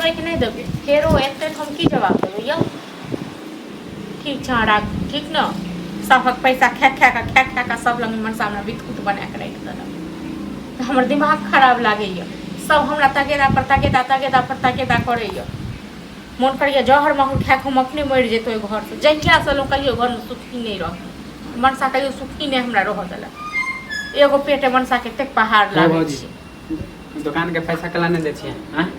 देबै कि नहि देबै? फेरो एतै तऽ हम की जवाब देबै यौ? ठीक छै, अहाँ राखू, ठीक ने? सभक पैसा खा खा कऽ, खा खा कऽ सभ लग मनसा हमरा बिस्कुट बना कऽ राखि देलक, तऽ हमर दिमाग खराब लागैए। सभ हमरा तगेदा पर तगेदा, तगेदा पर तगेदा करैए। मोन करैए जहर माहुर खाए कऽ हम अपने मरि जैतहुँ ओहि घरसँ। जहियासँ एलहुँ कहियो घरमे सुखी नहि रहलहुँ। मनसा कहियो सुखी नहि हमरा रहऽ देलक। एगो पेटे मनसाके एतेक पहाड़ लागै छै। दोकानके पैसा केला नहि दै छियै आँय?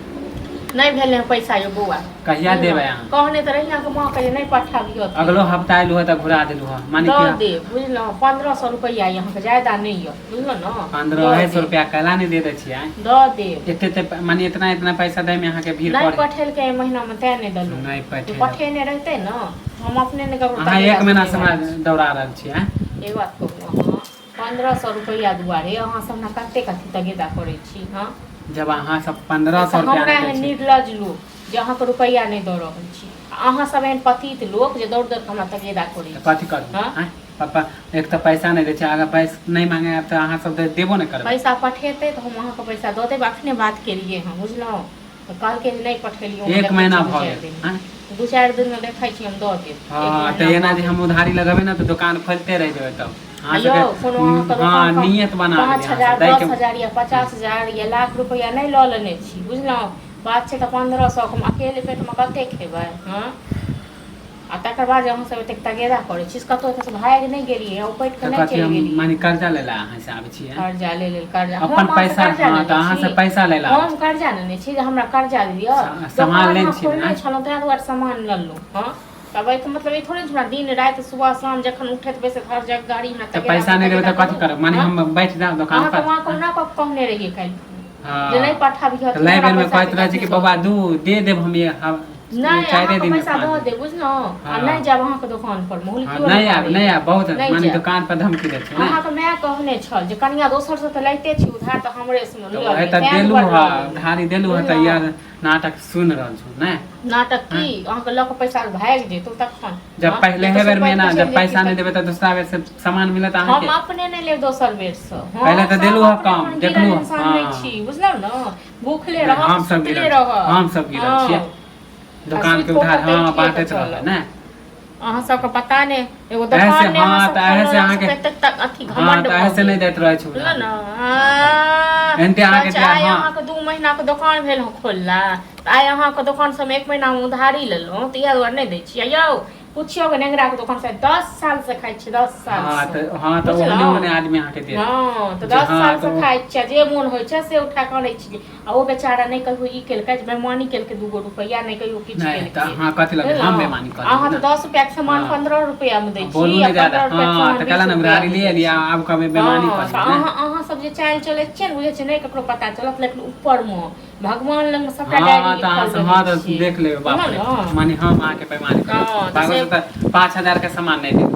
नहि भेलै हँ पैसा यौ बौआ। कहिया देबै अहाँ? कहने तऽ रही अहाँके माँ के जे नहि पठाबियौ। अगलो हफ्ता एलू हँ तऽ घुरा देलू हँ, माने दऽ देब, बुझलहुँ? 1500 रुपैआ यऽ अहाँके, ज्यादा नहि यऽ, बुझलहुँ ने? 1500 रुपैआ कैला नहि दे दै छियै? दऽ देब। एते एते माने इतना इतना पैसा दै में अहाँके भीड़ नहि पड़े। पठेलकै एहि महीनामे तें नहि देलहुँ। नहि पठेलक। पठेने रहितै ने, हम अपने नहि ककरो अहाँ तगेदा एक महीना से सुनने हमरा दौड़ा रहल छियै आँय? एक बात कहू, अहाँ 1500 रुपैआ दुआरे अहाँ सब हमरा कतेक अथी तगेदा करै छी? हँ, जब अहाँ सब 1500 रुपैआ हमरा नहि दै एहन छियै। निर्लज लोक जे अहाँके रुपैआ नहि दऽ रहल छी, आ अहाँ सब एहन पतित लोक जे दौड़ दौड़ कऽ हमरा तगेदा करै तऽ छी। कथी करू? हँ? आँय पापा, एक तऽ पैसा नहि दै छै, अगर पैसा नहि मांगे आयब तऽ अहाँ सब देबो नहि करबै। पैसा पठेतै तऽ हम अहाँके पैसा दऽ देब। अखने बात केलियै हँ, बुझलहुँ? तऽ कहलकै जे नहि पठेलियै। एक महीना भऽ गेल। आँय? 2-4 दिनमे देखै छी, हम दऽ देब। एक हँ, महीना तऽ एना भऽ जे गेल। हम उधारी लगेबै ने तऽ दोकान खोलिते रहि जेबै तब अहाँ यौ, सबके। कोनो अहाँके हँ, दोकान नियत बना पाँच लेलियै अहाँ सब हजार दैके। 10,000 या 50,000 या लाख रुपैआ नहि लऽ लेने छी, बुझलहुँ? बात छै तऽ 1500 हम अकेले पेटमे कते खेबै? हँ, आ तकर बाद जे अहाँसभ एतेक तगेदा करै छी, कतहु एतऽसँ भागि नहि गेलियै, उपटि कऽ तऽ नहि कथी चलि हम गेलियै। माने कर्जा लै लए अहाँ से आबै छियै? कर्जा ले लेल कर्जा? अपन हम अहाँसँ पैसा कर्जा हँ, तऽ लेने अहाँ छी? से पैसा लै लए आबै हम छी। कर्जा लेने छी जे हमरा कर्जा दिअ? सामान दोकान लेने अहाँ छी ने? खोलने छलहुँ ताहि दुआरे सामान लेलहुँ। हँ, तब एहिके मतलब ई थोड़े ने हमरा दिन राति सुबह शाम जखन उठैत बैसैत हर जगह गाड़ी हमरा तऽ तगेदा पैसा पर नहि देबै तगेदा तऽ कथी करू। करब? माने हँ, हम बैठ जाउ दोकान अहाँके पर? माँ कोना कऽ कहने रहियै काल्हि जे नहि हँ, पठाबिहऽ तऽ लै हमरा बेरमे पैसा कहैत के रहै छै तखने कि दऽ बौआ देब। दू दे देब हम ये नहि, चारिए अहाँके दिनमे पैसा 5 दऽ दिन। देब, बुझलहुँ? आ नहि हँ जायब अहाँके दोकान पर, हँ, हुलकियो नहि नहि आयब, नहि मारैए। आयब, बहुत नहि माने जायब। दोकान पर धमकी दै छै ने। अहाँके माय कहने छल जे कनिया दोसरसँ तऽ लैते छी उधार, तऽ हमरे से तऽ लऽ उएह लिअ, तऽ तें देलू दुआरे हँ, लऽ लेलहुँ, उधारी देलू हँ, तऽ बुझलहुँ? यार नाटक सुनि रहल छौ ने? नाटक हँ? की, अहाँके लऽ कऽ पैसा भागि जेतौ तखन। जब हँ, पहिले एतऽसँ बेर उपटि में कऽ ना चलि जब जैती पैसा नहीं तखन। देबै तऽ दूसरा बेर से सामान मिलत हम अहाँके? अपने नहि लेब दोसर बेरसँ। पहिले हम तऽ सब देलू हँ अपने कम ओहन गिरल देखलू। इंसान नहि हँ छी, बुझलहुँ ने? भूखले नहि, रहब, हम सब सुतले गिरल रहब। हम सब गिरल हँ, छियै। आ दोकान सुति के कऽ उधार उठब तऽ हँ उठिए कऽ बाँटैत रहबै चलब। ने। अहाँ सबके पता नहि, एगो एहे से दोकान नहि अहाँ हँ, सब तऽ एहे खोललहुँ, से अहाँ अहाँके सबके एतेक तक अथी हँ, घमंड तऽ एहे भऽ से गेल, नहि दैत रहै छै बुझलहुँ उधारी। ने? एनाहिते अहाँके अच्छा, दिया आइ हँ। अहाँके 2 महीनाके दोकान भेल हँ खोलला, तऽ आइ अहाँके दोकानसँ हम एक महीनामे उधारी लेलहुँ, तऽ इएह दुआरे नहि दै छियै यौ? पुछियौ के नेंगरा के दोकान से 10 साल से खाइ छियै, 10 साल हँ से। तऽ हँ, तऽ ओहने बुझलहुँ? ओहने आदमी अहाँके देत। हँ, तऽ जे 10 हँ साल से तऽ खाइ छियै, जे मोन होइ छै से उठा कऽ अनै छियै। आ ओ बेचारा नहि कहियो ई केलकै जे बेमानी केलकै दूगो रुपैआ, नहि कहियो किछु नहि तऽ केलकै, अहाँ कथी लगे हम बुझलहुँ? बेमानी कऽ अहाँ लेली तऽ ने? 10 रुपैआके सामान हँ 15 रुपैआमे दै बोलू छी आ नहि ज्यादा। 15 रुपैआके हँ, सामान तऽ 20 कहला ने उधारी रुपैआमे ले दै एलियै, छी। आब कहबै बेमानी हँ, कऽ तऽ लेली ने? अहाँ अहाँ सब जे चालि चलै छियै ने, बुझै छियै नहि ककरो पता चलत, लेकिन ऊपरमे भगवान लगमे सबटा हँ डायरी हँ, तऽ अहाँ लिखल से रहै हँ, तऽ छै, देख लेबै। बाप बुझलहुँ रे, ने? माने हम अहाँके बेमानी करब? हँ, तऽ पागल से से तऽ 5000 के सामान नहि देब।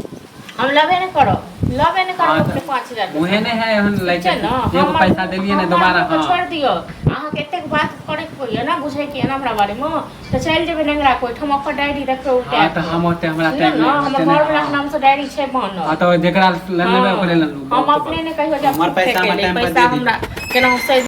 हम लेबे नहि करब, लेबे नहि करब हँ, अपने तऽ 5000के मुँहे नहि सामान। है एहन ठीक लैके छै ने? एगो हमर पैसा देलियै ने हमर दोबारा। मुँहके हँ छोड़ि दियौ। अहाँके एतेक बात करैके होइए ने, बुझैके यऽ ने हमरा बारेमे, तऽ चलि जेबै नेंगराके ओहिठाम, ओकर डायरी देखबै हँ, उल्टा तऽ कऽ, हम ओते हमरा बुझलहुँ टाइम ने? नहि हमर ओते नहि घरवलाके हँ नामसँ डायरी छै हँ, बनल। तऽ जेकरा लेबै हँ, ओकरे लेलहुँ हम बहुत अपने नहि कहियो जायब हमर झूठे पैसा के हमरा लेल टाइम पर पैसा दे दियौ। हमरा केनाहु सधि।